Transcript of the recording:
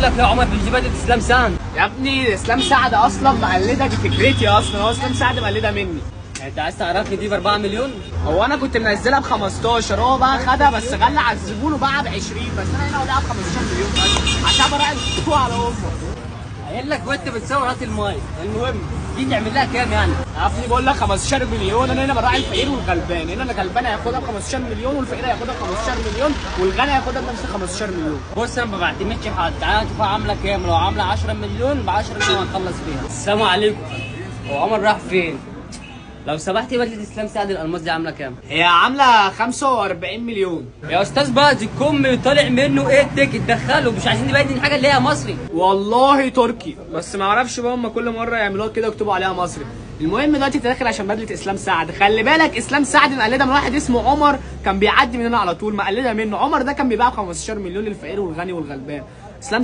بقول لك يا عمر، في بدلة اسلام سعد. يا ابني اسلام سعد اصلا مقلدك فكرتي، اصلا هو اسلام سعد مقلدها مني. يعني انت عايز تعرفني دي ب 4 مليون؟ هو انا كنت منزلها ب 15، هو بقى خدها بس غلى على الزبون وباعها ب 20، بس انا هنا ببيعها ب 15 مليون بس عشان براعي الفطور على امه. قايل لك وانت بتصور هات المايك. المهم دي تعمل لها كام يعني؟ يا ابني بقول لك 15 مليون، انا هنا براعي الفقير والغلبان، هنا الغلبان هياخدها ب 15 مليون، والفقير هياخدها ب 15 مليون، والغني هياخدها بنفس 15 مليون. بص انا ما بعتمدش حد، تعالى نشوفها عامله كام. لو عامله 10 مليون ب 10 مليون هنخلص فيها. السلام عليكم. هو عمر راح فين؟ لو سمحتي بدله اسلام سعد الالماس دي عامله كام؟ هي عامله 45 مليون. يا استاذ بقى دي الكم طالع منه ايه؟ ال ticket دخله، مش عايزين نبين حاجة اللي هي مصري. والله تركي، بس ما اعرفش بقى هم كل مرة يعملوها كده يكتبوا عليها مصري. المهم دلوقتي انت داخل عشان بدله اسلام سعد، خلي بالك اسلام سعد مقلدها من واحد اسمه عمر كان بيعدي من هنا على طول، مقلدها منه. عمر ده كان بيبيع 15 مليون للفقير والغني والغلبان. اسلام